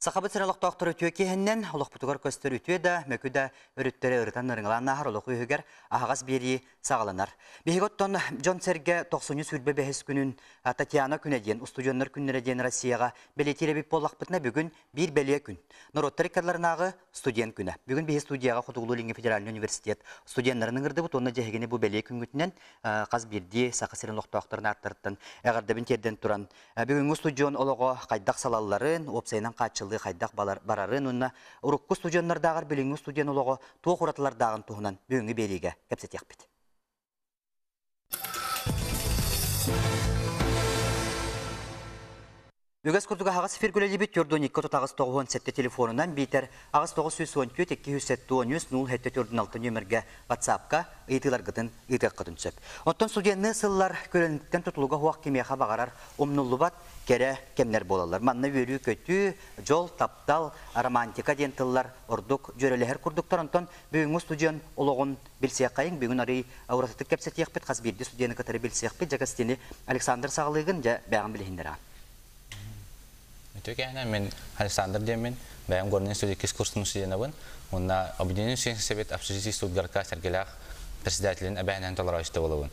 Сахабыт сирин олохтоохторо үтүө киэһэннэн, олохпутугар көстөр үтүө да, мөкү да өрүттэри ырытан ырыҥалаан ааһар олох үөһүгэр аһаҕас биэрии саҕаланар. Биһиги оттон дьон-сэргэ тохсунньу сүүрбэ бэһис күнүн Татьяна күнэ диэн, устудьуоннар күннэрэ диэн Россияҕа бэлиэтиир эбит буоллахпытына, бүгүн биир бэлиэ күн. Норуоттар иккардыларынааҕы студент күнэ. Бүгүн биһи студияҕа Хотугулуу-Илиҥҥи федеральнай университет студеннарын ыҥырдыбыт уонна дьэһигини бу бэлиэ күҥҥүтүнэн хас биирдии Саха сирин олохтоохторун ааттарыттан эҕэрдэбин тиэрдэн туран Бүгүҥҥү устудьуон олоҕо хайдах салалларын, уопсайынан хааччыллыы хайдах барарын уонна урукку устудьуоннардааҕар билиҥҥи устудьуон олоҕо туох уратылардааҕын туһунан бүгүҥҥү биэриигэ кэпсэтиэхпит. Үгэс курдук аһаҕас эфир үлэлиибит 412 38 97 телефонунан биитэр 8914 273 0746 нүөмэргэ WhatsApp-ка ыйытыыларгытын ыытыаххытын сөп. Оттон студенныы сыллар көлөнүттэн тутулуга суох кимиэхэ баҕарар умнуллубат кэрэ кэмнэр буолаллар. Манна үөрүү-көтүү, дьол, таптал, романтика диэн тыллар ордук дьүөрэлэһэр курдуктар. Онтон бүгүҥҥү студент олоҕун билсиэххэйиҥ. Бүгүн арыый уратытык кэпсэтиэхпит, хас биирдии студены кытары билсиэхпит. Дьэ, Кастини Александр саҕалыыгын, дьэ, бэйэҕин билиһиннэрэҕин. Үтүө кэһинэ мин Александр диэммин, бэйэм Горный институт иккис курсун студенабын. Уонна Объединенный студенческий совет общежитий студгарка сэргэлээх председателин эбэһинэн толорооччу буолабын.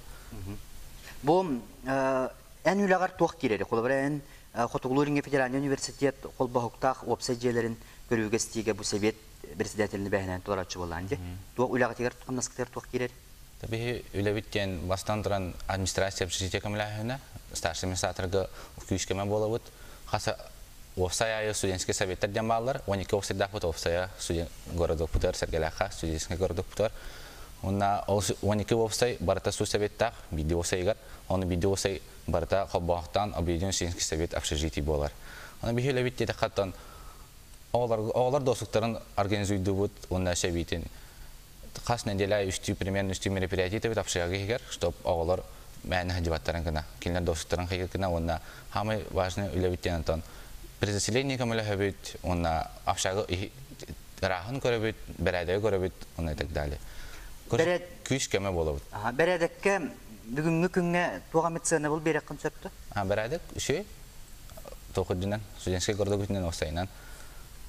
Бу эн үлэҕэр туох киирэри? Холобура, эн Хотугулуу-Илиҥҥи федеральнай университет холбоһуктаах уопсай дьиэлэрин көрүүгэ-истиигэ бу сэбиэт председателин эбэһинэн толорооччу буоллаан дии. Туох үлэҕитигэр, хамнаскытыгар туох киирэр? Биһи үлэбит диэн бастан туран администрация общежитие көмөлөһүнэ, старший администраторга күүс көмө буолабыт. Хас уопсай аайы студенческий советтар диэн бааллар. 12 уопсайдаахпыт уопсайа студент городокпутугар Сэргэлээххэ студенческий городокпутугар. Уонна ол 12 уопсай барыта студсоветтаах биирдии уопсайыгар. Оны биирдии уопсай барыта холбоохтоон объединенный студенческий совет общежитий буолар. Оны биһи үлэбит диэтэххэ оттон оҕолор досуктарын организуйдуубут уонна сөбүтүн хас неделя үстүү примерно үстүү мероприятие ыытабыт общага иһигэр, чтоб оҕолор мээнэ сылдьыбаттарын гына, кинилэр досуктарын хайгыр гына уонна самый важный үлэбит диэн онтон перезаселение көмөлөһөбүт уонна общага ырааһын көрөбүт, бэрээдэги көрөбүт уонна и так далее. Күүс көмө буолабыт. Бэрээдэккэ бүгүҥҥү күҥҥэ туох эмит сыанабыл биэрэххин сөптө? Бэрээдэк үчүгэй. Туох үрдүнэн, студенческий городок үрдүнэн уопсайынан.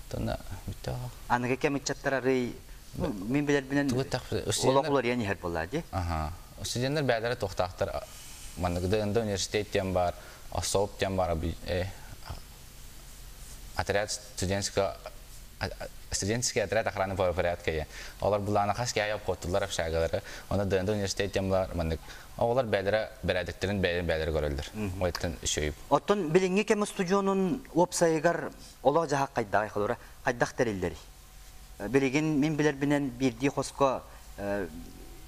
Тонна бүттэ. Аныгы кэм ыччаттар арый мин билэрбинэн олох уларыйан иһэр буоллаа дии. Аха. Студенттар бэйэлэрэ туохтаахтар маннык ДНД университет диэн баар, ОСОП диэн баар, отряд студенческого студенческий отряд охраны порядка диэн. Олор булаана хас киһи обходтулар общагалары. Оны ДНД университет диэн бар маннык оҕолор бэйэлэрэ бэрээдэктэрин бэйэлэрин бэйэлэрэ көрөллөр. Оттон үчүгэй. Оттон билиҥҥи кэм устудьуонун уопсайыгар олох-дьаһах хайдаҕый холобура хайдах тэриллэрий? Билигин мин билэрбинэн биирдии хоско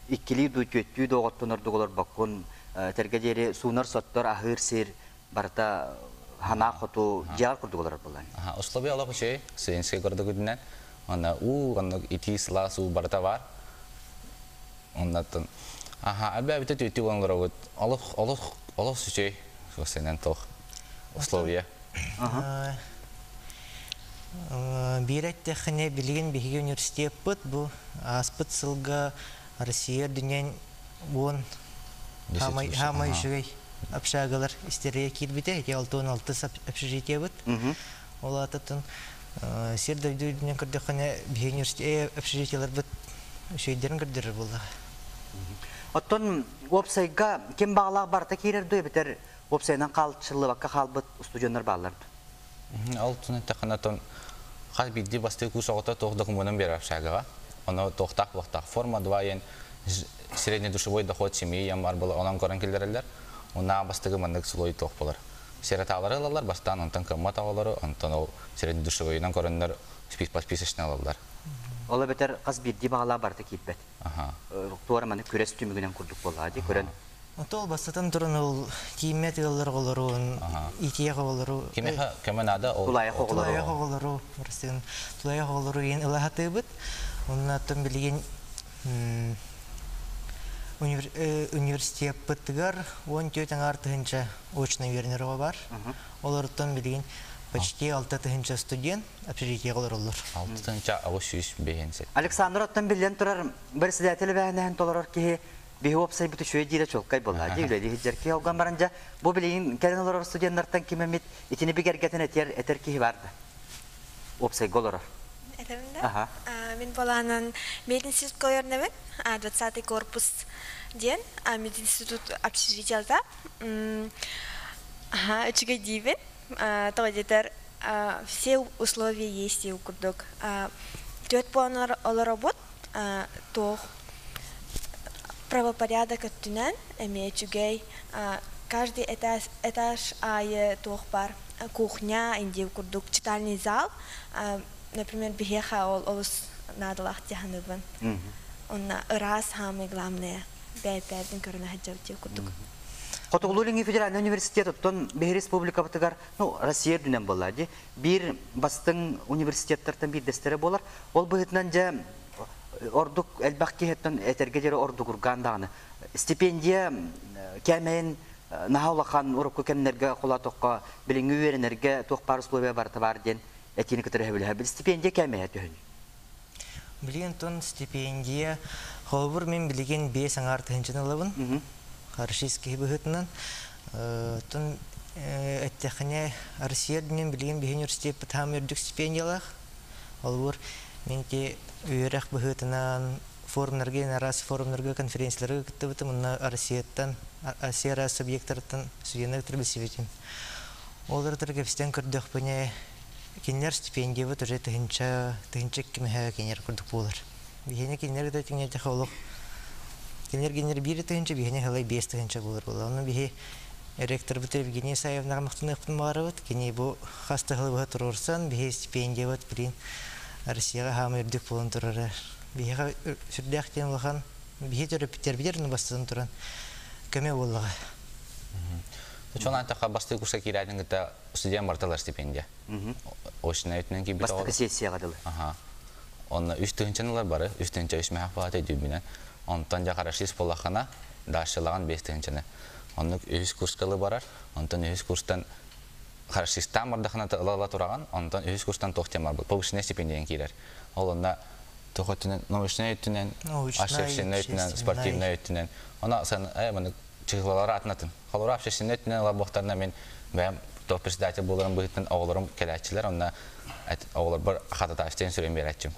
иккилии дуу, түөттүү дуу оҕоттон ордук олорбоккун. Этэргэ диэри суунар-соттор, аһыыр сир барыта санаа хоту дьиэҕэр курдук олорор буоллаҕыҥ. Условия олох үчүгэй, студенческий курдук үрдүнэн. Онно уу, оннук итии, сылаас уу барыта баар. Оннаттан аха, эбээбитэ түөттүү буолан олоробут. Олох, олох, олох үчүгэй. Суосенен туох условия. Биир эттэххинэ, билигин биһиги университеппыт бу ааспыт сылга Россия үрдүнэн уон хаамай үчүгэй общагалар истэригэр киирбитэ. Ити 66 общежитиебыт. Ол аатыттан сир дойду үрдүнэн көрдөххүнэ, биһиги университет общежитиеларбыт үчүгэйдэрин көрдөрөр буоллаҕа. Оттон уопсайга ким баҕалаах барыта киирэр дуо эбэтэр уопсайынан хаалчыллыбакка хаалбыт устудьуоннар бааллар дуо? Ол туһунан эттэххинэ, оттон хас биирдии бастакы курс оҕото туох докумуонун биэрэр общагаҕа. Ону туохтаах-буохтаах форма два диэн среднедушевой доход семьи диэн баар буолар, онон көрөн киллэрэллэр. Уонна бастакы маннык слой туох буолар. Сироталары ылаллар, бастаан онтон кыаммат оҕолору, онтон ол среднедушевойунан көрөннөр подписочный ылаллар. Ол эбэтэр хас биирдии баҕалаах барыта киирбэт. Туора маны күрэс түмүгүнэн курдук буоллаҕа дии көрөн. Ол бастатан туран ол тииммэт ыаллар оҕолорун, итиэх оҕолору Кимиэхэ көмө наада ол Тулаайах оҕолору. Тулаайах оҕолору, бырастыгын тулаайах оҕолору иэн ыла сатыыбыт. Онно оттон билигин университеппытыгар 14 аҥаар тыһыынча очно үөрэнэр оҕо бар. Олортон билигин почти 6 тыһыынча студент общежитиеҕэ олороллор. 6 тыһыынча 857. Александр оттон биллэн турар председатель эбээһинэһин толорор киһи биһи уопсайбыт үчүгэй диирэ чуолкай буолла дии үлэлии сылдьар киһи олгон баран дьэ бу билигин кэлэн олорор студеннартан ким эмит итини бигэргэтэн этэр этэр киһи бар да. Уопсайга олорор. Этэбин да? Мин балаанан мединститутка ойорнобун. 20 корпус диэн мединститут общежитиелта. Аха, үчүгэй диибин. Тоҕо диэтэр, все условия есть диир курдук. Түөрт буолан олоробут. Туох правопорядок өттүнэн эмиэ үчүгэй. Каждый этаж, этаж аайы туох бар кухня, индив курдук читальный зал. Например, биһиэхэ ол олус наадалаах дии саныыбын. Онно ыраас самое главное бэйбэйбин көрүнэ сылдьабыт диир курдук. Хотугулуу-Илиҥҥи федеральнай университет оттон биһи республикабытыгар, ну, Россия үрдүнэн буолла дии, биир бастыҥ университеттартан биирдэстэрэ буолар. Ол быһыытынан дьэ ордук элбэх киһиттэн этэргэ диэри ордугургаан даҕаны стипендия кээмэйин наһаа улахан урукку кэмнэргэ холоотоххо билиҥҥи үөрэнэргэ туох баар условия барыта баар диэн этиини кытары сөбүлэһэбит. Стипендия кээмэйэ төһөнүй? Билигин тон стипендия холобур мин билигин биэс аҥаар тыһыынчаны ылабын. Харшист киһи быһыытынан. Тон эттэххинэ Россия үрдүнэн билигин биһи университеппыт хаам үрдүк стипендиялаах. Холобур мин ити үөрэх быһыытынан форумнарга, араас форумнарга, конференцияларга кыттыбытым. Онно Россияттан, Россия араас субъектарыттан студеннар кытары билсибитим. Ол ырытар кэпсэтэн көрдөхпүнэ, кинилэр стипендиябыт уже тыһыынча, тыһыынча икки кинилэр курдук буолар. Биһиэнэ кинилэр да тиҥнэтэх олох кинилэр кинилэр биир тыһыынча, биһиэнэ хылай 5 тыһыынча буолар буолар. Онно биһи ректорбыт Евгения Исаевнаҕа махтаныахпын баҕарабыт. Кини бу хас да сыл быһа туруорсан, биһи стипендиябыт билин Россияҕа хаама үрдүк буолан турара. Биһиэхэ сүрдээх диэн улахан биһи төрөппүттэрбитигэр бастатан туран көмө буоллаҕа. Чон антаха бастыы курска киирээдин кытта студент барталар стипендия. Очно өтүнэн киирбит Бастакы сессияҕа дылы. Аха. Онно 3 тыһыынчаналар бары, 3 тыһыынча үс мэһэх баата өйдүүбүнэн. Онтон дьэ хорошист буоллаххына, дальшелаган 5 тыһыынчаны. Оннук үһүс курскалы барар, онтон үһүс курстан хорошистаан бардахына ыла-ыла тураҕан, онтон үһүс курстан туох диэн барбыт, повышенная стипендиян киирэр. Ол онно туох өттүнэн, научнай өттүнэн, общественнай өттүнэн, спортивнай өттүнэн. Она сан маны чыһылалар атынатын. Холобура общественнай өттүнэн ыла буохтарына мен бэйэм топ председатель буоларым быһыытынан оҕолорум кэлээччилэр, онно оҕолорбор хататаачтыйан сүрэн биэрээччим.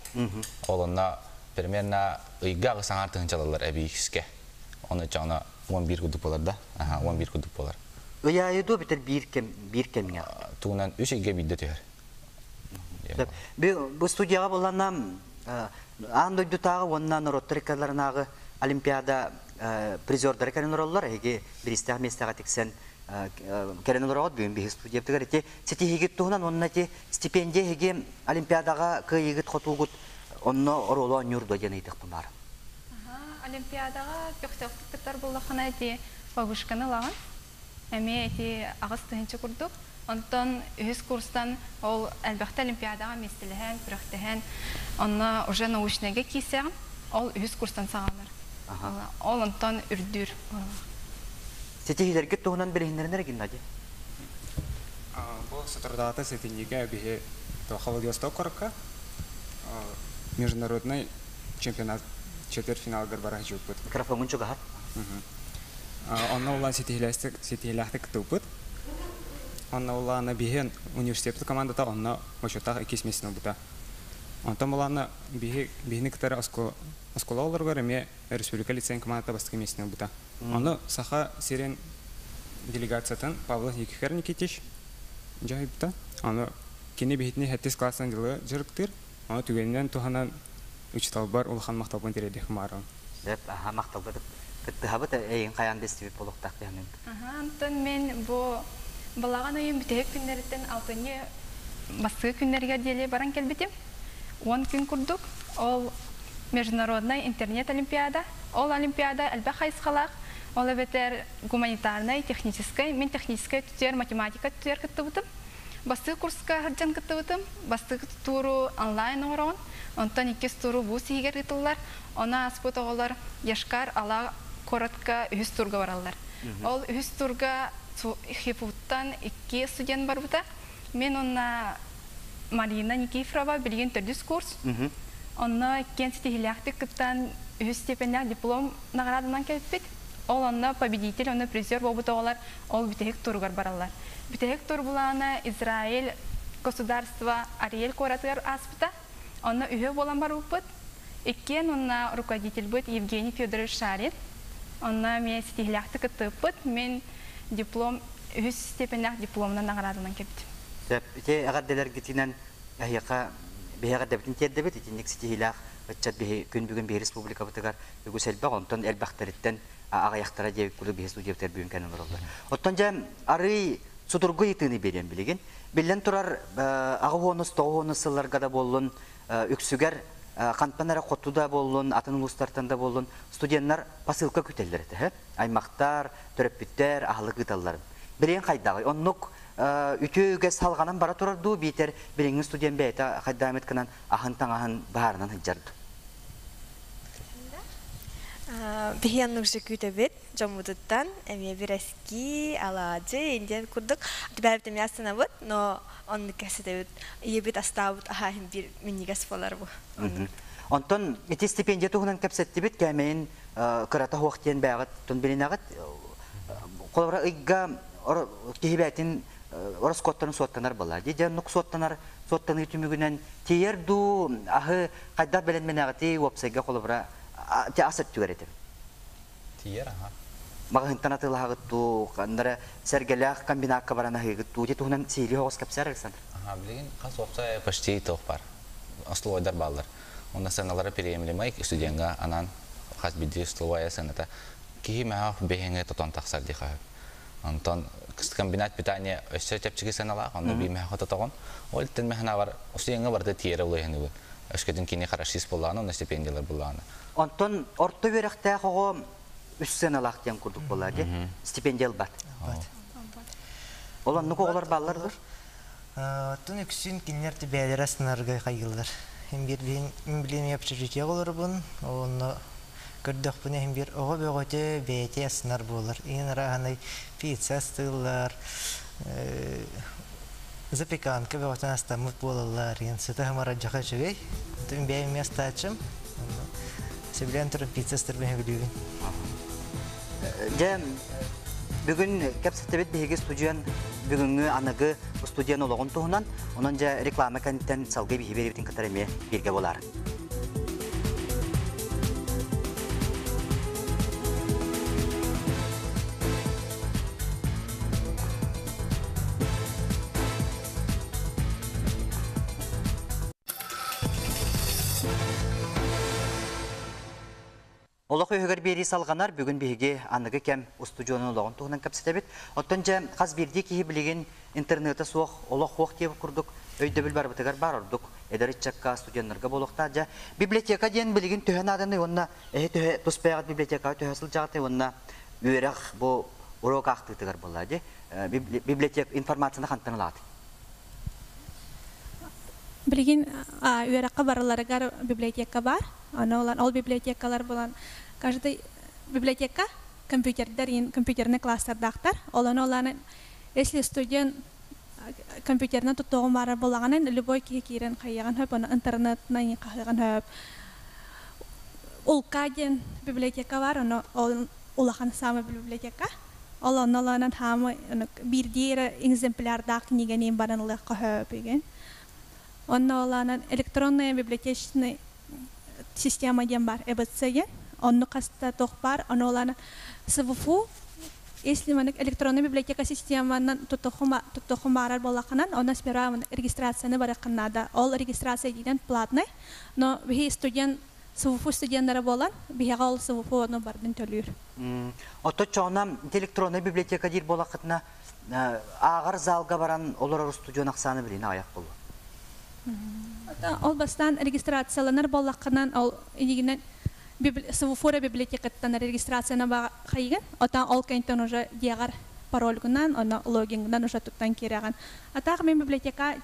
Ол онно примерно ыйга 8,5 тыһыынчалалар эбиискэ. Оны чоно 11 курдук болар да. Аха, 11 курдук болар. Ый аайы битер биир кэм биир кэмҥэ. Тугунан 3 ыйга биирдэ түһэр. Бу студияҕа булланна аан дойдутааҕы уонна норуоттар иккаларынааҕы олимпиада призердары кэлэн олороллор. Эһиги биристээх миэстэҕэ тиксэн кэлэн олороҕут бүгүн биһи студиябытыгар ити ситиһиигит туһунан уонна ити стипендия эһиги олимпиадаҕа кыайыыгыт хотуугут онно оруолу оонньуур дуо диэн ыйытыахпын баар. Олимпиадаҕа көхтөөхтүк кыттар буоллаххына ити повышканы ылаҕын. Эмиэ ити 8 тыһыынча курдук. Онтон үһүс курстан ол элбэхтэ олимпиадаҕа миэстэлэһэн, күрэхтэһэн, онно уже научныйга киирсэҕин, ол үһүс курстан саҕаланар. Ол онтон үрдүүр. Ситиһиилэргит туһунан билиһиннэринэр Геннадий. Бу соторутааҕыта сэтинньигэ биһи Владивосток куоракка международный чемпионат четвертьфиналыгар бара сылдьыбыппыт. Микрофоҥун чугаһат. Онно улаан ситиһиилээхтик кыттыбыппыт. Онно улаана биһи университет командата онно бочуоттаах иккис миэстэни ылбыта. Онтон булаана биһи биһини кытары оскуола олоругар эмиэ республика лицейин командата бастакы миэстэни ылбыта. Ону Саха сирин делегациятын Павлов Никифор Никитич дьаһайбыта. Аны кини биһитини сэттис класстан дылы дьарыктыыр. Аны түгэнинэн туһанан учууталбар улахан махталбын тириэрдиэх баарым. Сөп, аха, махталга кыттыһабыт эйин хайаан да истибит буолуохтаах диһанын. Онтон мен бу балаҕан ыйын бүтэһик күннэриттэн алтынньы бастакы күннэригэр диэри баран кэлбитим. 10 күн курдук. Ол международный интернет олимпиада. Ол олимпиада элбэх хайысхалаах. Ол эбэтэр гуманитарнай, техническай, мин техническай түтүөр, математика түтүөр кыттыбытым. Бастакы курска сылдьан кыттыбытым. Бастакы тууру онлайн оҥороҕун. Онтон иккис тууру бу сиһигэр ыытыллар. Оны ааспыт оҕолор Йошкар Ала куоратка үһүс турга бараллар. Ол үһүс турга ХИФУттан икки студент барбыта. Мен онна Марина Никифорова билигин төрдүс курс. Онно иккиэн ситиһилээхтик кыттан үһүс степеннээх диплом награданан кэлбит. Ол онно победитель, онно призер буолбут оҕолор ол бүтэһик туругар бараллар. Бүтэһик тур булаана Израиль Государство Ариэль куоратыгар ааспыта. Онно үһүө буолан барбыппыт. Иккиэн уонна руководительбыт Евгений Федорович Шарин. Онно эмиэ ситиһилээхтик кыттыыппыт. Мин диплом үһүс степеннээх дипломунан наҕараадаланан кэлбитим. Сөп. Ити эҕэрдэлэргитинэн эһиэхэ биһи эҕэрдэбитин тиэрдэбит. Итинник ситиһиилээх ыччат биһи күн бүгүн биһи республикабытыгар үгүс элбэх, онтон элбэхтэриттэн аҕыйахтара диэбит курдук биһи студиябытыгар бүгүн кэлэн олороллор. Оттон дьэ арыый судургу ыйытыыны биэриэм билигин. Биллэн турар, аҕыс уонус, тоҕус уонус сылларга да буоллун, үксүгэр хантан эрэ хоту да буоллун, атын улуустартан да буоллун, студеннар посылка күтэллэр этэ. Аймахтар, төрөппүттэр аһылык ыыталларын. Билигин хайдаҕый? Оннук үтүө үгэс салҕанан бара турар дуу, биитэр билиҥҥи студент бэйэтэ хайдаамит гынан аһын таҥаһын баһаарынан сылдьар дуу? Биһи оннук же күүтэбит дьоммутуттан эмиэ бирэски, алаадьы, индиан курдук түбээбит эмиэ астынабыт, но оннук кэпсэтэбит. Ийэбит астаабыт аһа иһин биир минньигэс буолар бу. Онтон ити стипендия туһунан кэпсэттибит, кээмэйин кырата суох диэн бэйэҕит тун билинэҕит. Холобура ыйга киһи бэйэтин ороскуоттарын суоттанар буолла. Дии оннук суоттанар суоттаныы түмүгүнэн тиийэр дуу аһы хайдах бэлэмнэнэҕитий уопсайга холобура ас өттүгэр этим. Тиийэр, аха. Маҕаһыынтан атыылаһаҕыт дуу, ханна сэргэлээх комбинакка баран аһыыгыт дуу, ити туһунан сиһилии оҕус кэпсээр Александр. Аха, билигин хас уопсай почти туох бар. Остолобуойдар бааллар. Онно сыаналара приемлемай студеҥҥа анаан хас биирдии столовая сыаната киһи мөһөөх биһиҥи тотон тахсар дии хаһыт. Онтон комбинат питания өссө чэпчэки сыаналаах, онно биир мөһөөхө тотоҕун. Ол иттэн мөһөнавар студеҥҥа барыта тиэрэ улайыһыныбын. Өскөтүн кини хорошист буоллаҕына, онно стипендиялар буоллаҕына. Онтон орто үөрэхтээх оҕо үс сыаналаах диэн курдук буолла дии. Стипендия ылбат. Ол оннук оҕолор бааллар дуо? Оттон үксүн кинилэр бэйэлэрэ астынарга хайыыллар. Мин биир мин билигин общежитиеҕа олоробун, онно көрдөхпүнэ иһин биир оҕо бөҕөтө бэйэтэ астынар буолар. Иһин арааһынай пицца астыыллар, запеканка бөҕөтүн астаммыт буолаллар. Иһин сыта хымара дьаха үчүгэй. Мин бэйэм эмиэ астааччым. Сөбүлээн туран пицца астарбын сөбүлүүбүн. Дьэ, бүгүн кэпсэтэбит биһиги студент бүгүҥҥү аныгы студент олоҕун туһунан. Онон дьэ реклама кэнниттэн салгыы биһиги биэриибитин кытары эмиэ бииргэ буолаар. Олох үһүгэр биэрии салҕанар. Бүгүн биһиги аныгы кэм устудьуонун олоҕун туһунан кэпсэтэбит. Оттон дьэ хас биирдии киһи билигин интернета суох, олох суох диэбит курдук өйдөбүл барыбытыгар баар ордук эдэр ыччакка, студеннарга буолуохтаах. Дьэ библиотека диэн билигин төһө нааданый уонна эһи төһө тус бэйэҕит библиотекаҕа төһө сылдьаҕытый уонна үөрэх бу уруок аахтыытыгар буолла дии. Библиотека информацияны хантан ылаҕыт? Билигин үөрэххэ барыларыгар библиотека бар. Аны ол библиотекалар булан каждый библиотека компьютердер компьютерный класстардаахтар. Ол ону оланы если студент компьютерынан туттуоҕун баарар буоллаҕына любой киһи киирэн хайыаҕын хөп, ону интернетынан хаһыаҕын хөп. Улка диэн библиотека бар, ону ол улахан самый библиотека. Ол онно олонон хаамы биирдии эрэ экземплярдаах кинигэниин баран ылыахха хөп igen. Онно олаанан электронная библиотечный система диэн бар, ЭБЦ диэн. Онну хаста туох бар, ону олаана СВФУ если манык электронная библиотека системанан туттухум баарар буоллаххынан, онно сперва регистрацияны барыаххын наада. Ол регистрация диэн платный, но биһи студент СВФУ студенттара буолан, биһиэхэ ол СВФУ ону бардын төлүүр. Ото чоҕуна электронная библиотека диир буоллаххытына, ааҕар залга баран олорор студент ахсаана билигин аҕыйах буолуо. Ол бастаан регистрацияланар буоллаххынан, ол инигинэн СВФУ библиотекаттан регистрацияны хайыгын, отан ол кэнтэн уже диагар парольгунан, оно логингынан уже туттан кирэҕин. А так мен библиотека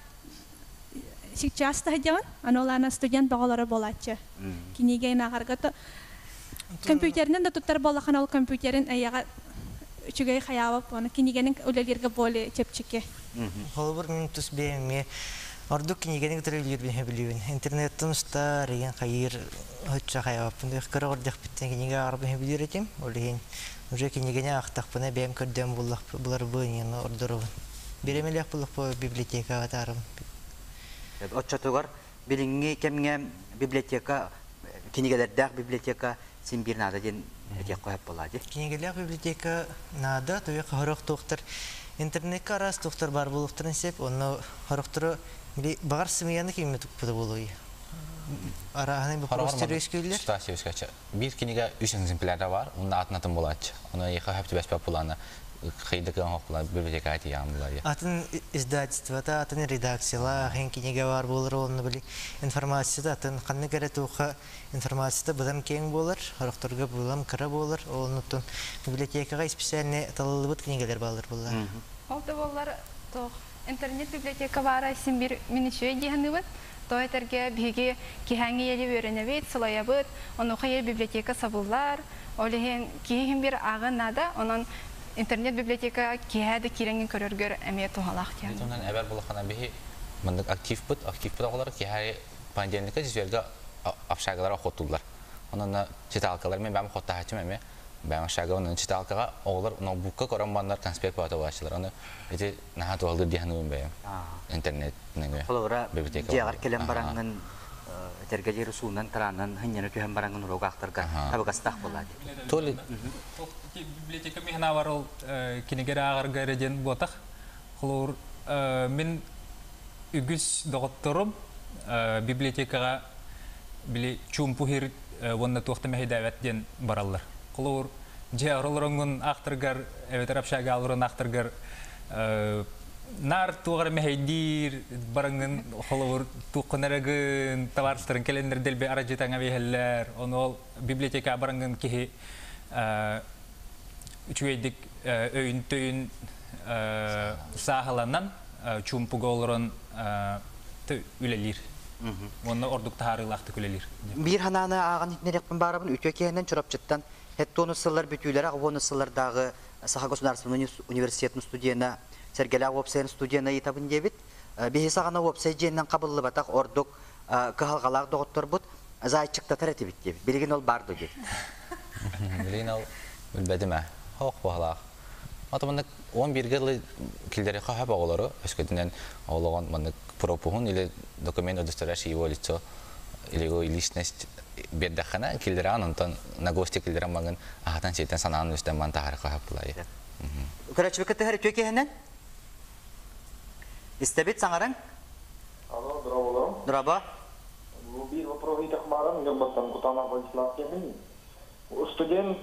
сейчас таһдьабын, аны олаана студент баҕалара буолааччы. Кинигэ ааҕарга то компьютеринэн да туттар буоллаххына, ол компьютерин эйэҕэ үчүгэй хайаабап, оны кинигенин үлэлииргэ более чэпчэки. Холобур мин тус бэйэм ордук кинигени кытары үлэлиирбин сөбүлүүбүн. Интернеттен устар, еген хайыр оччо хайабаппын. Кыра ордехпиттен кинигэ ааҕарбын сөбүлүүр этим. Ол иһин уже кинигени аахтахпына бэйэм көрдөөн буллах буларбын, яны ордоробун. Биремелех буллах библиотекаҕа таарым. Оччотугар билиҥҥи кэмҥэ библиотека, кинигэлэрдээх библиотека син биир наада диэн этиэххэ сөп буолаа дии. Кинигэлээх библиотека наада, туйах хорох туохтар интернетка араас туохтар баар буолуохтарын сөп, онно хорохтору баҕар сымыйаны кимме туппута буолуой. Арааһынай боппуруостар үөскүүллэр. Ситуация үөскээччи. Биир кинигэ үс экземплярда бар, онно атын атын буолааччы. Ону эйиэхэ хөп түбэспэт булаана хайда кыан хоп була библиотекаҕа тиийэҕин булар. Атын издательствота, атын редакциялаах эн кинигэ бар буолар, онно били информацията атын ханнык эрэ туохха информацията быдан киэҥ буолар, сорохторго быдан кыра буолар, оннуттан библиотекаҕа специальный талыллыбыт кинигэлэр бааллар буолла. Ол да буоллар туох интернет библиотека баара син биир мин үчүгэй дии саныыбын. Тоҕо этэргэ биһиги киһээҥҥи ийэли үөрэнэбит, сылайабыт, онуоха ийэ библиотека сабыллар, ол иһин киһи иһин биир ааҕыан наада, онон интернет библиотека киэһэ да киирэҥҥин көрөргөр эмиэ туһалаах диэн. Онон эбэр булахана биһи маннык активпыт, активпыт оҕолор киэһэ понедельникка четверга общагалар охотуллар. Онон читалкалар мен бэм хоттаһаччым эмиэ бэм общага онон читалкаҕа оҕолор ноутбукка көрөн баннар конспект баата булааччылар. Оны ити наһаа туһалыыр дии саныыбын бэйэм. Интернет нөҥүө. Холобура, дьиэҕэр кэлэн бараҥҥын этэргэ диэри суунан тараанан хынньана түһэн бараҥҥын уруок аахтарга табыгастаах буолаа дии. Толи библиотека миһана бар ол кинигэр ааҕарга эрэ диэн буотах. Холобур, мин үгүс доҕотторум библиотекаҕа били чуумпу сир уонна туох да мэһэйдээбэт диэн бараллар. Холобур, дьиэ олороҥҥун аахтаргар эбэтэр общага олорон аахтаргар наар туох эрэ мэһэйдиир бараҥҥын холобур туоххун эрэ гын табаарыстарын кэлэннэр дэлби арадьытаҥа биэһэллэр. Ону ол библиотека бараҥҥын киһи үчүгэйдик өйүн-төйүн сааһыланан чуумпуга олорон үлэлиир. Уонна ордук таһаарыылаахтык үлэлиир. Биир ханааны ааҕан иһитиннэриэхпин баарабын үтүө киһинэн Чурапчыттан 70 сыллар бүтүүлэрэ 80 сыллардааҕы Саха государственнай университетын студена Сэргэлээх уопсайын студена ыйытабын диэбит. Биһи саҕана уопсай дьиэннэн хабыллыбатах ордук кыһалҕалаах доҕотторбут зайчиктатар этибит диэбит. Билигин ол бар дуо диэбит. Билигин ол билбэтим ээ. Хоох баһалаах. Ата маннык 11-ге дылы киллэри хаһап оҕолору өскөтүнэн олоҕон маннык пропуһун или документ удостоверяющий его лицо или его личность биэрдэххинэ киллэрэҕин онтон на гости киллэрэн маҥын аһатан сиэтэн санаан үстэн ман таһары хаһап булайы. Көрөөччүбүт кыттыһар үтүө киһинэн истэбит саҥарыҥ. Алло, здорово. Здорово. Ну, биир вопрос ыйытахмааран Ньурбаттан Кутанов Владислав диэмин. Студент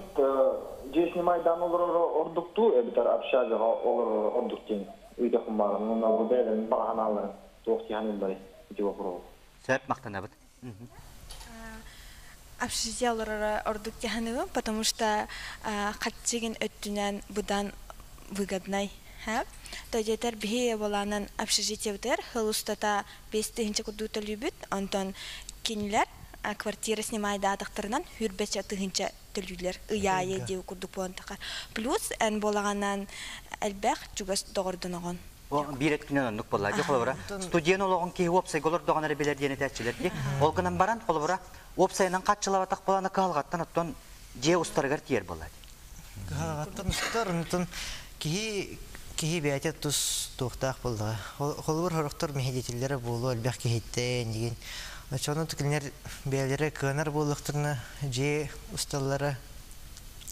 дьиэ снимайдаан олороро ордуктуу эбэтэр общагаҕа олороро ордук диэн ыйытахмааран уонна бу бэйэлэрин баҕа санааларын туох дии саныылларый ити вопрос. Сөп, махтанабыт. Общежитие олороро ордук дии саныыбын, потому что хаччыгын өттүнэн быдан выгоднай. То диэтэр биһи буолаанан общежитиебытыгар сыл устата 5000 курдук төлүүбүт, онтон кинилэр квартира снимайдаатахтарынан хүрбэчэ тыһыынча төлүүлэр ый аайы диэбит курдук буолан тахар. Плюс эн буолаҕанан элбэх чугас доҕордоноҕун. Биир өттүнэн оннук буолла. Дьэ, холобура, студент олоҕун киһи уопсайга олордоҕун эрэ билэр диэн этээччилэр дии. Ол гынан баран, холобура, уопсайынан хаччылабатах буолана кыһалҕаттан оттон дьиэ устарыгар тиийэр буолла. Кыһалҕаттан устар, онтон киһи киһи бэйэтэ тус туохтаах буоллаҕа. Холобур, сорохтор мэһэйдэтиллэрэ буолуо элбэх киһиттэн диэн. Оччоҕуна кинилэр бэйэлэрэ кыанар буоллахтарына дьиэ усталлара,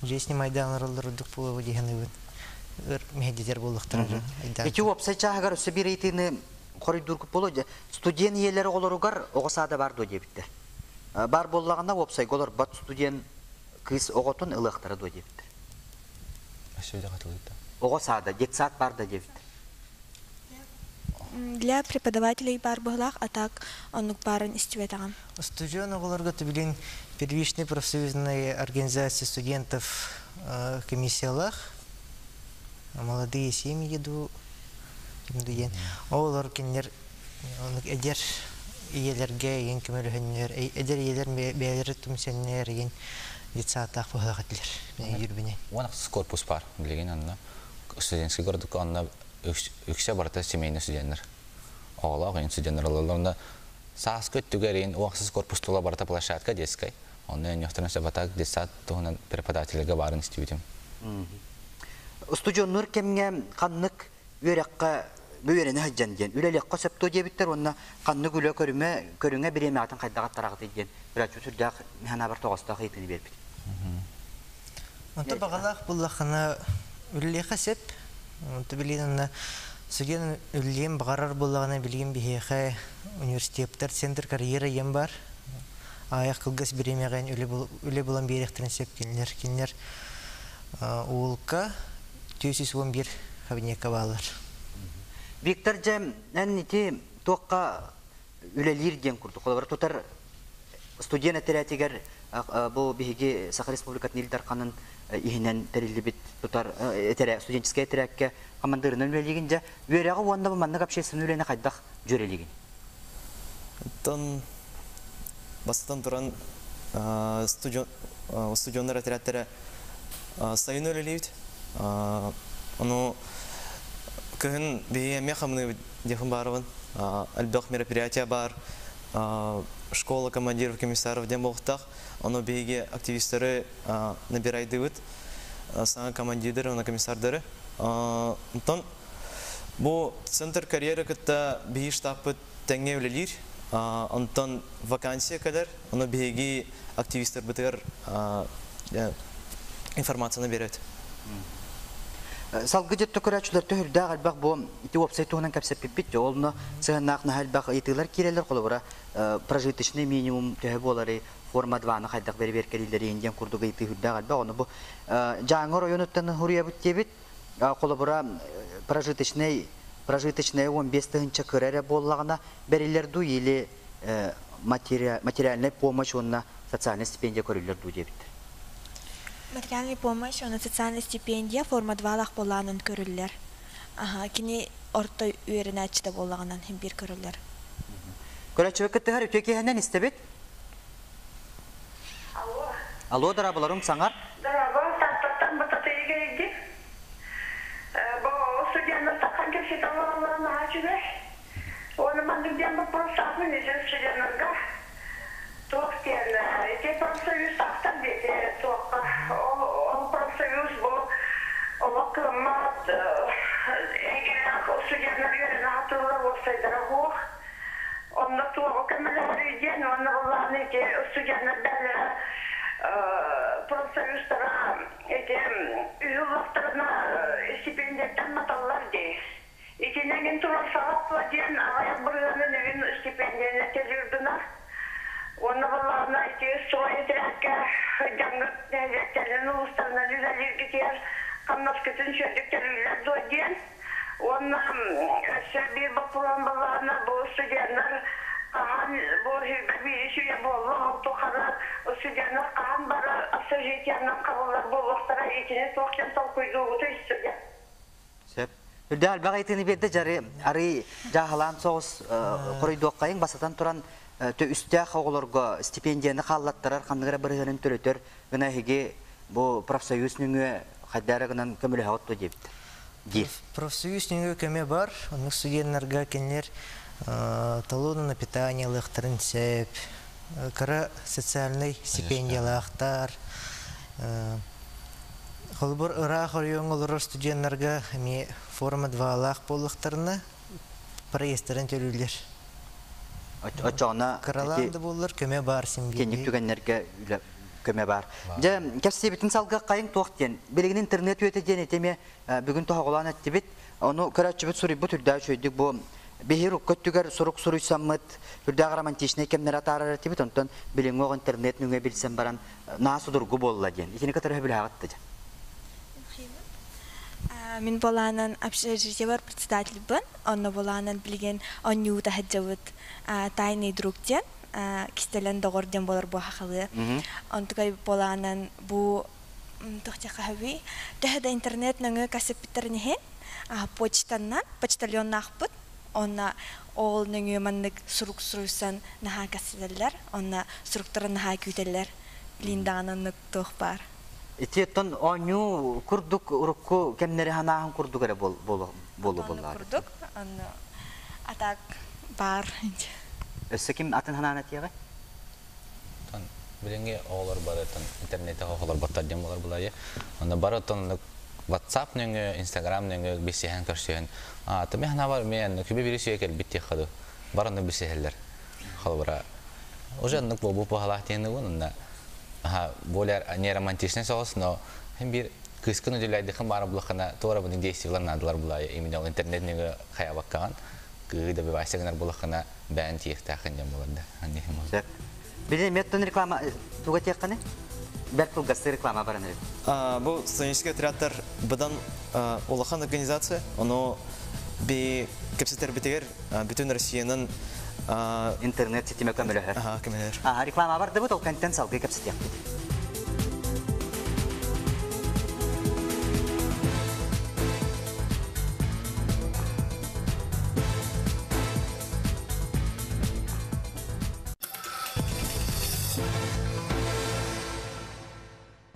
дьиэ снимайдаан олороллор ордук буолуо дии саныыбын. Өр мэһэйдэтэр буоллахтара дьон. Ити уопсай чааһыгар өссө биир ыйытыыны хоруйдуургут буолуо. Студент ийэлэр оҕолоругар оҕо саада бар дуо диэбиттэр. Бар буоллаҕына уопсайга олорбот студент кыыс оҕотун ылыахтара дуо диэбиттэр. Оҕо саада, детсад бар да диэбиттэр. Для преподавателей бар быһылаах, а так оннук баарын истибэтэҕим. Устудьуон оҕолорго билин первичной профсоюзной организации студентов комиссиялаах молодые семьи ду диэн оҕолор кинилэр эдэр ийэлэргэ игин көмөлөһөннөр эдэр ийэлэр бэйэлэрэ түмсэннэр игин детсадтаах быһылаах этилэр жүрбүнэн. Уон корпус бар билигин онно студенческий городокко онно үксэ барыта семейный студенттэр. Оҕолоох студенттэр олороллор. Онно сааскы өттүгэр уохсус корпус тула барыта площадка детскай. Онно өннөхтөрөн сабатак детсад туһунан преподавательга баарын истибитим. Студеннур кэмҥэ ханнык үөрэххэ Бу үөрэнэ сылдьан диэн үлэлиэххэ сөп дуо диэбиттэр уонна ханнык үлэ көрүмэ көрүҥэ бириэмэҕитин хайдах аттараҕытый диэн көрөөччү сүрдээх санаабар тоҕостоох ыйытыыны биэрбит. Онто баҕалаах буллаххына үлэлиэххэ сөп. Онто билигин онно студент үлэлиэн баҕарар буоллаҕына билигин биһиэхэ университеттар центр карьера диэн баар. Аҕыйах кылгас бириэмэҕэ үлэ булан биэриэхтэрин сөп кинилэр. Кинилэр УЛК 411 кабинекка бааллар. Виктор дьэ эн ити туохха үлэлиир диэн курдук холобура тутар студент этэрээтигэр бу биһиги Саха Республикатын Ил Дарханын иһинэн тэриллибит тутар этэрэ студенческай этэрээккэ командирынан үлэлиигин дьэ үөрэҕи уонна бу маннык общественный үлэни хайдах дьүөрэлиигин? Оттон бастатан туран студеннар отрядтара сайын үлэлиибит. Ону кыһын биһиги эмиэ хамныыбыт диэхин баарыбын. Элбэх мероприятие баар. Школа командиров комиссаров диэн буолуохтаах. Ону биһиги активистары набирайдыбыт. Саҥа командирдары уонна комиссардары. Онтон бу центр карьеры кытта биһиги штабпыт тэҥҥэ үлэлиир. Онтон вакансия кэлэр, ону биһиги активистарбытыгар информацияны биэрэбит. Салгы дьетто көрөөччүлэр төһүрдээх элбэх бу ити уопсай туһунан кэпсэппиппит олно сыһаннаах наһаа элбэх ыйытыылар киирэллэр холобура прожиточный минимум төһө буолары форма 2-ны хайдах бэрэбиэркэлииллэрин диэн курдук ыйытыы үрдээх элбэх ону бу Дьааҥы оройуонуттан хуруйабыт диэбит холобура прожиточный прожиточная 15 тыһыынча кыра эрэ буоллаҕына бэриллэр дуу или материальная помощь уонна социальная стипендия көрүллэр дуу диэбиттэр. Материальная помощь уонна социальная стипендия форма 2-лаах буоллаҕынан көрүллэр. Аха, кини орто үөрэнээччитэ буоллаҕынан биир көрүллэр. Көрөөччүбүт кыттыһар үтүө киэһэнэн истэбит. Алло. Алло, дорооболоруҥ саҥар. Дорообо, Тааттаттан Бататыйыга илдьи. Бу студеннартан кэпсэтэ олороллоро наһаа үчүгэй. Уонна маннык диэн боппуруостаахпын ити студеннарга. Туох диэн, ити профсоюз тахсар диэти туохха. Ол, ол профсоюз бу олох кыаммат эйгэлээх студеннар үөрэнэ сатыыллар уопсайдара суох. Онно туоҕу көмөлөһөрүй диэн уонна былааны ити студеннар бээлэрэ профсоюзтара ити үһү улахтарына стипендияттан маталлар дии. Итинэн туруорсаҕат диэн аҕыйах бырыһыанын өгүн стипендияны төлүүр гына. Уонна балаана ити строй этэрээккэ дьаҥҥыт нэһилиэктэринэн улуустарынан үлэлииргитигэр хамнаскытын үчүгэйдик төлүүллэр дуо диэн. Уонна өссө биир боппуруон балаана бу студеннар хаһан бу сүүрбэ биирис үйэ буолла ол тухары студеннар хаһан бары общежитиянан хабыллар буолуохтара итини туох диэн толкуйдуугутуй студент? Сөп. Үрдээх элбэх ыйытыыны биэрдэ дьары арый дьааһылаан соҕус хоруйдуоххайыҥ басатан туран үстээх оҕолорго стипендияны хааллаттарар ханнык эрэ бырыһыанын төлөтөр гына эһиги бу профсоюз нөҥүө хайдах эрэ гынан көмөлөһөҕүт дуо диэбиттэр. Диир. Профсоюз нөҥүө көмө бар. Оннук студеннарга кинилэр талоны на питание ылыахтарын сөп. Кыра социальнай стипендиялаахтар. Холобур, ыраах оройуоҥҥа олорор студеннарга эмиэ форма 2-лаах буоллахтарына проездтарын төлүүллэр. Оччоҕуна Кыралаан да буоллар көмө баар син кэнник түгэннэргэ үлэ көмө баар. Дьэ, кэпсиэбитин салгыаххайыҥ туох диэн. Билигин интернет үйэтэ диэн ити эмиэ бүгүн тоһоҕолоон эттибит. Ону көрөөччүбүт суруйбут үрдээх үчүгэйдик бу биһи урукку өттүгэр сурук суруйсаммыт үрдээх романтичнай кэмнэри атаарар этибит. Онтон билиҥҥи оҕо интернет нөҥүө билсэн баран наа судургу буолла диэн. Итини кытары сөбүлэһэҕит да дьэ. Мин буолаанан общежитиебар председательбын, онно буолаанан билигин оонньуу таһыддьабыт тайный друг диэн, кистэлэн доҕор диэн буолар бу хахалыы. Онтукай буолаанан бу туох төһө да интернет нөҥүө кассеппиттэрин иһин почтаннан почтальоннаахпыт онно ол нөҥүө маннык сурук суруйсан наһаа кэсилэллэр онно суруктарын наһаа күүтэллэр линдаҕын оннук туох баар. Ити оттон оонньуу курдук урукку кэмнэри ханааһын курдук эрэ болу боллаар. Курдук онно атак бар. Өссө ким атын ханаан этиэҕэ? Билиҥҥи оҕолор бары интернетте оҕолор баттар диэн буолар булайы. Онно бары оттон WhatsApp нөҥүө, Instagram нөҥүө билсиһэн көрсүһэн. Тымы ханабар мен күбе бири сүйе келбит тиэхаду. Бараны билсиһэллэр. Холобура уже оннук буолбут баһалаах диэн уонна более не романтичный соҕус, но хим бир кыскын үдүлэйдихин баара булахана туора буну действиялар наадалар булай именно ол интернет нөҥүө хаябаккаҕан кыы да бивайса гынар булахана бээн тиэхтээхин дьон булар да. Биле меттон реклама туга тиэхханы? Бэрт кылгасты реклама баран эрэ. Бу студенческий отрядтар быдан улахан организация, оно би кепсетер битигер бүтүн Россиянын интернет ситиме көмөлөһөр. Аха, көмөлөһөр. Аха, реклама барды бу толкантен салгыы кепсетиэхпит.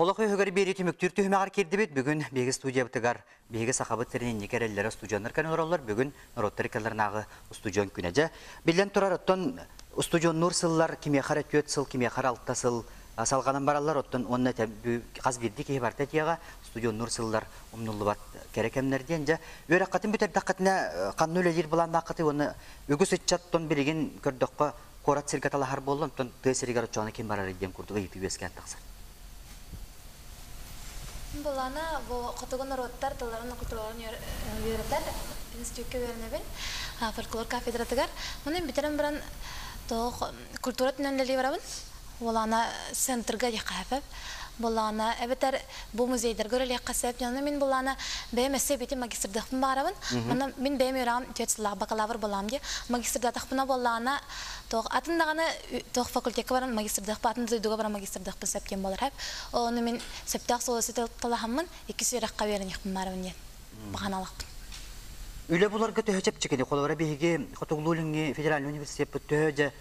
Олох үһүгэр биэри түмүктүүр түһүмэҕэр киирдибит. Бүгүн биһиги студиябытыгар биһиги сахабыт сирин инники эрэллэрэ устудьуоннар кэлэн олороллор. Бүгүн норуоттар иккаларынааҕы устудьуон күнэ. Дьэ, биллэн турар, оттон устудьуоннуур сыллар кимиэхэ эрэ 4 сыл, кимиэхэ эрэ 6 сыл салҕанан бараллар. Оттон уонна хас биирдии киһи барыта этиэҕэ, устудьуоннуур сыллар умнуллубат кэрэ кэмнэр диэн. Дьэ, үөрэххитин бүтэрдэххитинэ ханна үлэлиир былааннааххытый уонна үгүс ыччаттан билигин көрдөххө куорат сиргэ талаһар буолла, оттон тыа сиригэр оччоҕуна ким барарый диэн курдук ыйытыы үөскээн тахсар. Былаана бу хотугу норуоттар тылларын культураларын үөрэтэр институтка үөрэнэбин фольклор кафедратыгар. Маны бүтэрэн баран тоох культура түнэн үлэлии барабын. Уолаана центрга диэххэ Буллаана эбэтэр бу музейдарга үлэлиэххэ сөп. Онно мин буллаана бэйэм өссө эбитин магистрдыахпын баҕарабын. Онно мин бэйэм үөрэҕим түөрт сыллаах бакалавр буолаам дии. Магистрдатахпына буоллаҕына туох атын даҕаны туох факультекка баран магистрдыахпын, атын дойдуга баран магистрдыахпын сөп диэн буолар хэп. Ону мин сөптөөх суолу талаһаммын иккис үөрэххэ үөрэниэхпин баарабын диэн баҕаналаахпын. Үлэ буларга төһө чэпчэкини холобура биһиги Хотугулуу-Илиҥҥи федеральный университеппыт төһө дьэ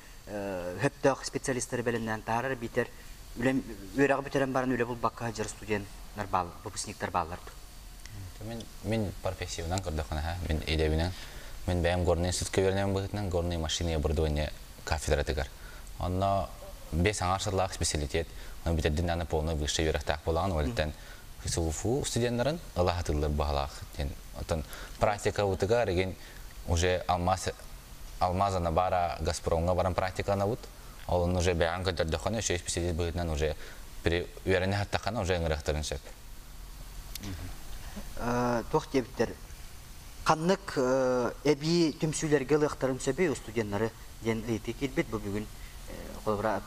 хөптөөх специалистары бэлэмнээн таһаарар биитэр үөрэҕи бүтэрэн баран үлэ булбакка сылдьар студеннар баал, выпускниктар бааллар дуо? Мин мин профессиябынан көрдөххүнэ, мин идэбинэн мин бэйэм горный институтка үөрэнэбин быһыытынан горные машины и оборудование кафедратыгар. Онно бес аҥаар сыллаах специалитет, оны бүтэрдин аны полный высший үөрэхтээх буолаҕын, ол ХСУФУ студеннарын ылаһатыллар баһалаах диэн. Оттон практика утыгар эгин уже алмаз алмазана бара Газпромҥа баран практикаланабыт. Ол уже бэйэҕин көрдөрдөххүнэ, үчүгэй специалист быһыытынан уже үөрэнэ саттаххына уже ыҥырыахтарын сөп. Туох диэбиттэр ханнык эбии түмсүүлэргэ ылыахтарын сөбүй студеннары диэн ыйытыы киирбит. Бу бүгүн холобура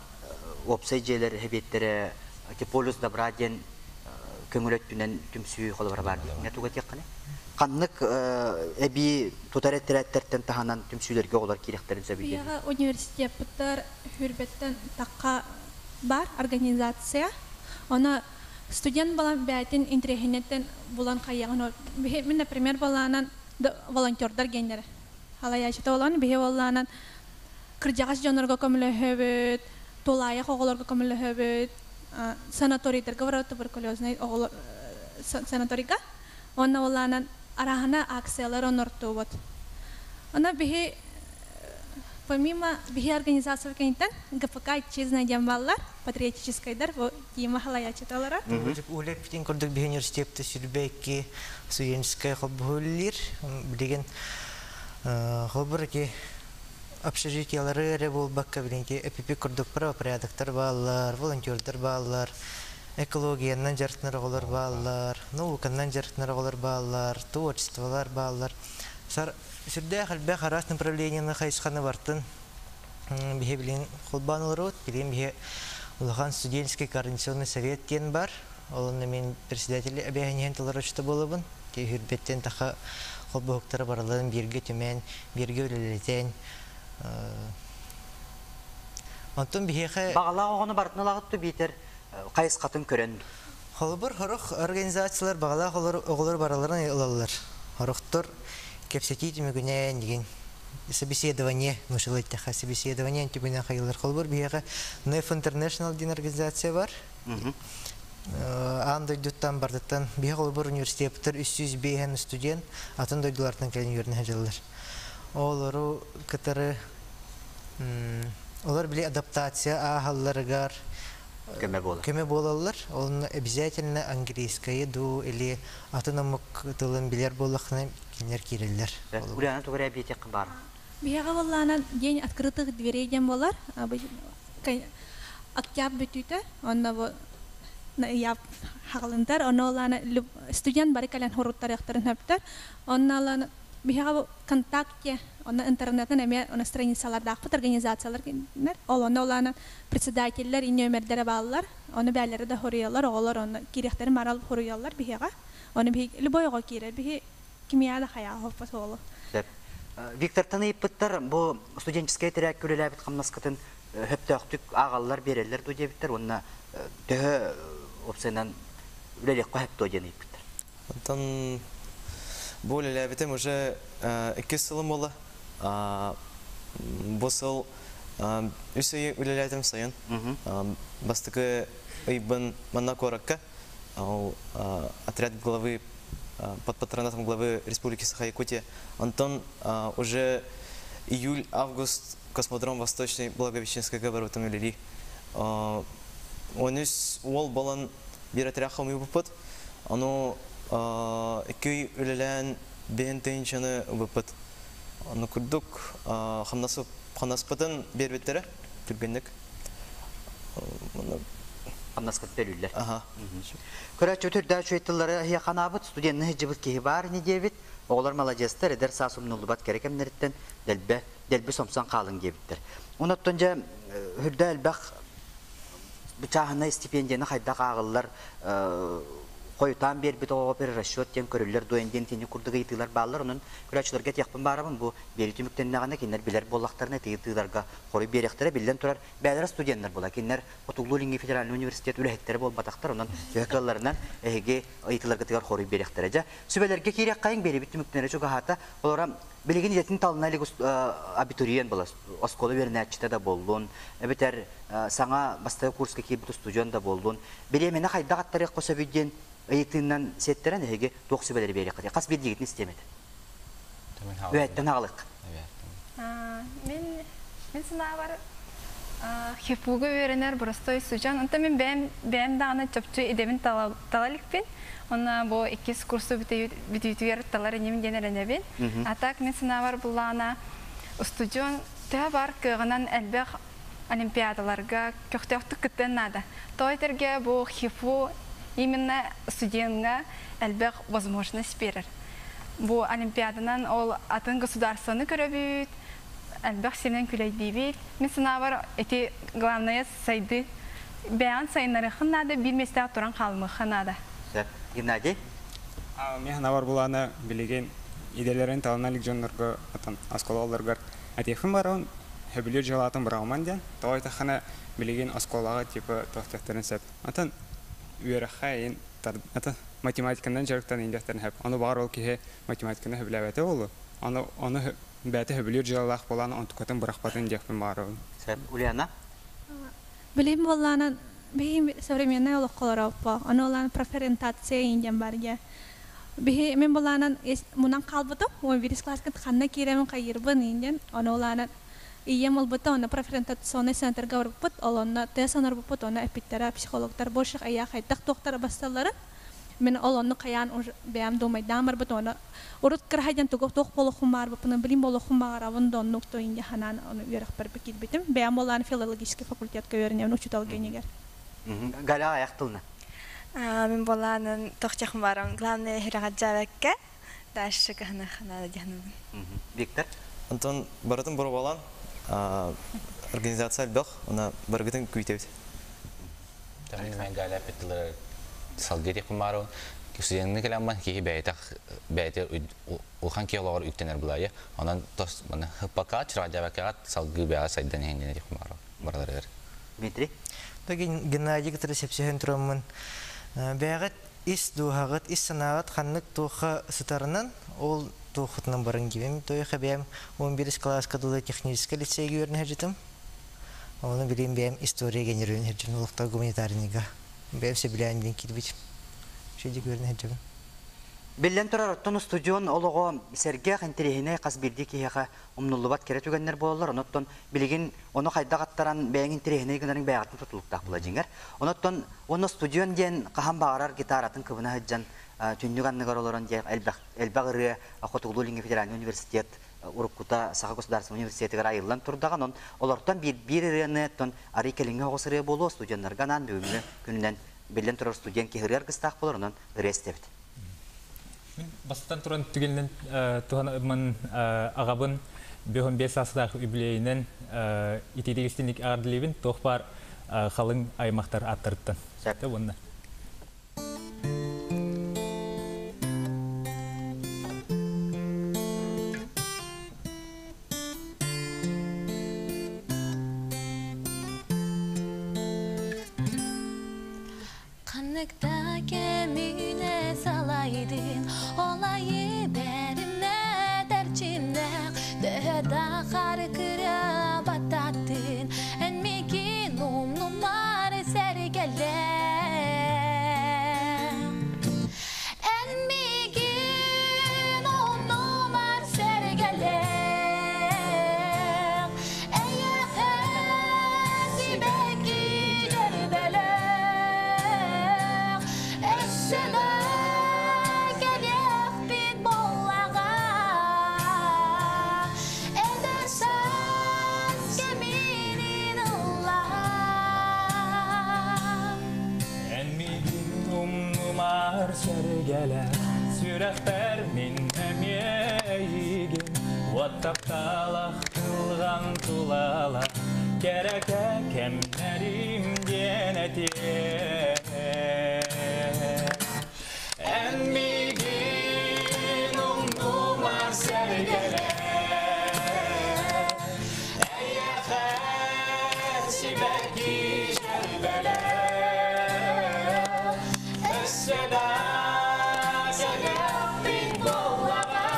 уопсай дьиэлэр эбиэттэрэ полюс добра диэн көҥүл өттүнэн түмсүү холобура баар диэн туга диэххиний? Ханнык эбии тутар этэрээттэртэн таһынан түмсүүлэргэ оҕолор киириэхтэрин сөбүй диэн? Биһиэхэ университеппыттар хүрбэттэн тахха бар организация. Она студент балан бээтин интириэһинэттэн булан хайаҕын мин, например, балаанан волонтердар геннere. Халаячыта болан биһи боллаанан кырдьаҕас дьоннорго көмөлөһөбүт, тулаайах оҕолорго көмөлөһөбүт, санаторийдарга барабыт туберкулезный оҕолор санаторийга. Онно боллаанан араһана акциялар онортуубут. Она биһи помимо биһи организация кэнниттэн ГПК Отчизна диэн баллар, патриотическайдар, бу Тима халаячыталара. Үлэ питин курдук биһи университетте сүрбэкки студенческай холбуһуллир. Билигин холбур ки общежитиялары эрэ буолбакка билинки эпипи курдук правопорядоктар бааллар, волонтердар бааллар, экологиянан дьарыктанар оҕолор бааллар, науканан дьарыктанар оҕолор бааллар, творчестволар бааллар. Сар сүрдээх элбэх араас направлениены хайысханы бартын биһи билин холбоон олоробут. Билин биһи улахан студенческий координационный совет диэн бар. Олонно мен председатель обязанностьын толорочто болобун. Хүрбеттен таха холбоһуктара бараларын бирге түмэн, бирге үлэлэтэн. Онтон биһиэхэ Бағалаах оҕону барытын ылаҕыт биитэр хайысхатын көрөн. Холобур хорох организациялар бағалаах оҕолор бараларын ылаллар. Хорохтор кэпсэтии түмүгүнэн деген собеседование, нушалыттаха собеседование түбүнэн хайылар. Холобур биһиэхэ НЭФ International диэн организация бар. Аан дойдуттан бардыттан биһи холобур университеттер 305 студент атын дойдулартан кэлин үөрэнэ сылдьаллар. Олору кытары олор били адаптация ааһалларыгар Көмө буолар. Көмө буолаллар. Онно обязательно английскайы дуу или атын омук тылын билэр буоллаххына кинилэр киирэллэр. Ульяна тугу эрэ эбиэтиэххин баар. Биһиэхэ буоллаҕына день открытых дверей диэн буолар. Октябрь бүтүүтэ, онно бу ыйаап хаҕылынтар, онно олаана студент бары кэлэн хоруттарыахтарын сөптөр. Онно олаана биһиэхэ ВКонтакте, онно интернетин эмиэ онно страницалардаахпыт организациялар ол онно олаана председателлэр и нүөмэрдэрэ бааллар. Ону бээлэрэ да хоруйаллар, оҕолор онно киириэхтэрин марал хоруйаллар биһиэхэ. Ону биһи любой оҕо киирэр, биһи кимиэхэ да хайаа хоппот оҕолор. Сөп. Виктортан ыйыппыттар, бу студенческай этэрээккэ үлэлээбит хамнаскытын сөптөөхтүк ааҕаллар, биэрэллэр дуо диэбиттэр уонна төһө уопсайынан үлэлиэххэ сөп дуо диэн ыйыппыттар. Онтон бу үлэлээбитим уже иккис сылым буолла. Бу сыл үс ыйы үлэлээтим сайын. Бастакы ыйбын манна куоракка ол отряд главы под патронатом главы Республики Саха-Якутия. Онтон уже июль-август космодром Восточный Благовещенскайга барбытым үлэлии. Он үс уол болан биир отряд хомуйбуппут. Ону икки үлэлээн биһин тыһыынчаны ылбыппыт. Ону курдук хамнаспытын биэрбиттэрэ түргэнник. Хамнаскыт төлүүллэр. Көрөөччү түрдээх үчүгэй тыллары эһиэхэ анаабыт студенны сылдьыбыт киһи баар ини диэбит. Оҕолор маладьыастар, эдэр саас умнуллубат кэрэ кэмнэриттэн дэлбэ, дэлби сомсон хаалыҥ диэбиттэр. Онон дьэ үрдэ элбэх чааһынай стипендияны хайдах ааҕыллар хойутаан биэрбит оҕоҕо перерасчет диэн көрүллэр дуо диэн итини курдук ыйытыылар бааллар. Онон көрөөччүлэргэ этиэхпин баарабын бу биэрии түмүктэннэҕинэ кинилэр билэр буоллахтарына ити ыйытыыларга хоруй биэриэхтэрэ. Биллэн турар, бэйэлэрэ студеннар буола. Кинилэр Хотугулуу-Илиҥҥи федеральнай университет үлэһиттэрэ буолбатахтар. Онон төһө кыалларынан эһиги ыйытыыларгытыгар хоруй биэриэхтэрэ. Дьэ, сүбэлэргэ киириэххэйиҥ, биэрибит түмүктэнэрэ чугаһаата. Олора билигин идэтин талына илик абитуриент буола, оскуола үөрэнээччитэ да буоллун, эбэтэр саҥа бастакы курска киирбит устудьуон да буоллун, бириэмэни хайдах аттарыахха сөбүй диэн ыйытыынан сиэттэрэн эһиги туох сүбэлэри биэриэххитий? Хас биирдиигитин истиэм этэ. Үөһэттэн аҕалык. Мин мин санаабар ХИФУга үөрэнэр боростой сужан. Онтон мин бэйэм бэйэм даҕаны чопчу идэбин тала иликпин. Онно бу иккис курсу бүтүүтүгэр талар иним диэн эрэнэбин. А так мин санаабар буллаҕына устудьуон төһө бар кыаҕынан элбэх олимпиадаларга көхтөөхтүк кыттыан наада. Тоҕо этэргэ бу ХИФУ именно студеҥҥа элбэх возможность биэрэр. Бу олимпиаданан ол атын государствоны көрөбүт, элбэх сиринэн күлэйдиибит. Мин санаабар ити главное сайды бэйэҕин сайыннарыаххын наада, биир миэстэҕэ туран хаалымыахха наада. Сөп. Геннадий? Мин санаабар булаана билигин идэлэрин талына илик дьоннорго атын оскуолаларыгар этиэхпин барабын сөбүлүүр дьыалаатын быраҕыман диэн. Тоҕо диэтэххинэ билигин оскуолаҕа типа туох сөп. Атын үөрэххэ эйин атын математиканан дьарыктанан диэхтэрин сөп. Ону баҕар ол киһи математиканы сөбүлээбэтэ буолуо. Ону ону бэйэтэ сөбүлүүр дьыалалаах буолан онтукатын бырахпатын диэхпин баҕарабын. Сөп. Ульяна? Билим буоллаанан биһи современный олоххо олороппо. Ону олаан профориентация диэн бар дьэ. Биһи мин булаанан мунан хаалбытым. Уон бирис класска ханна киирэмин хайыырбын диэн. Ону улаанан ийэм ылбыта, онно профориентационный центрга барбыппыт. Ол онно тест онорбуппут, онно эппиттэрэ психологтар больше айаа хайдах туохтара басталларын. Мин ол онну хайаан бэйэм думайдаан барбыт, оны урут кыраһайдан тугу туох болохум баарбыппын, билим болохум баҕарабын да оннук то инде ханаан ону үөрэхпэр киирбитим. Бэйэм болаан филологический факультетка үөрэнэбин учуутал генигер. Галя аяқ тылына. Мин болаанын тохтях барам. Главное хирагат дальше кахана ханада дьаһанабын. Виктор? Антон барытын боробалан организация элбэх, она барыгытын күүтэбит. Мен Галя петтилер салгы тек кумару студентны келамман киһи бэйэтэх бэйэтэ улахан киһи олоҕор үктэнэр булайы. Онон тос маны хыппака чыраадьабакаҕа салгыы бэҕэ сайдан иһин тек кумару бараларыгар. Дмитрий? Геннадий кытары сөпсөһөн тураммын. Бэйэҕит ис дууһаҕыт, ис санааҕыт ханнык туохха сытарынан, ол туоххутунан баран киирим. Той хэбэм 11 класска дылы техническэй лицейгэ үөрэнэ сылдьытым. Оны билим бэйэм история генеририн сылдьым, олохтоох гуманитарныйга. Бэйэм сөбүлээн диэн киирбитим. Шедик үөрэнэ сылдьабын. Биллэн турар, оттон устудьуон олоҕо сэргэх, интэриэһинэй, хас биирдии киһиэхэ умнуллубат кэрэ түгэннэр буолаллар. Онон билигин ону хайдах аттаран бэйэҥ интэриэһинэй гынарыҥ бэйэҕиттэн тутулуктаах буола дьиҥэр. Онон уонна студион диэн хаһан баҕарар гитаратын кыбына сылдьан түннүк анныгар олорон диэн элбэх элбэх ырыа Хотугулуу-Илиҥҥи федеральнай университет уруккута Саха государственнай университетыгар айыллан турдаҕа. Онон олортон биир биир ырыаны оттон арый кэлиҥҥи оҕус ырыа буолуо студеннарга анаан бүгүҥҥү күнүнэн биллэн турар студент киһи ырыа аргыстаах буолар, онон ырыа истэбит. Мин бастатан туран түгэнинэн туһанаммын аҕабын 55 саастаах үбүлүөйүнэн итиитик истиҥник эҕэрдэлиибин туох баар халыҥ аймахтар ааттарыттан. Сөп. Уонна Ханнык да кэмине салайдын, олайы бэриммэт эрчимнээх, төһө да хары кыра баттаттын, эн миигин умнумаар сэргэлээх. Эн миигин умнумаар сэргэлээх, эйиэхэ сибэкки дьөрбөлөөх, өссө да кэлиэхпит буоллаҕа, эдэр саас кэминин ыллаһа. Эн миигин умнумаар сэргэлээх, сүрэхпэр мин эмиэ эйигин, уот тапталах тылган тулала, кэрэкэ кэмнэрим диэн этиэ. Эн миигин умнумаар сэргэлээх, эйиэхэ сибэкки дьөрбөлөөх, өссө да кэлиэхпит буоллаҕа,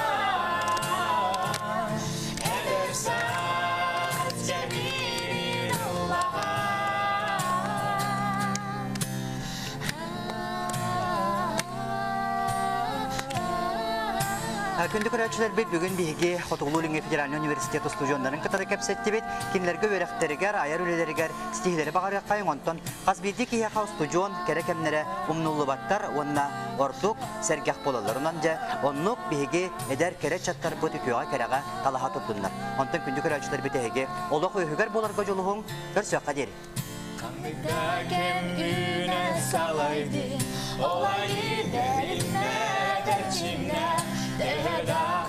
эдэр саас кэмин ыллаҕа. Күндү көрөөччүлэрбит, бүгүн биһиги Хотугулуу-Илиҥҥи федеральнай университет устудьуоннарын кытары кэпсэттибит. Кинилэргэ үөрэхтэригэр, айар үлэлэригэр ситиһиилэри баҕарыаххайыҥ. Онтон хас биирдии киһиэхэ устудьуон кэрэ кэмнэрэ умнуллубаттар уонна ордук сэргэх буолаллар. Онон дьэ, оннук биһиги эдэр кэрэ ыччаттарбыт үтүөҕэ кэрэҕэ талаһа турдуннар. Онтон күндү көрөөччүлэрбит эһиги олох үөһүгэр буоларга дьулуһуҥ, көрсүөххэ диэри. Ханнык да кэм үүнэ салайдын, олайы бэриммэт эрчимнээх, төһө да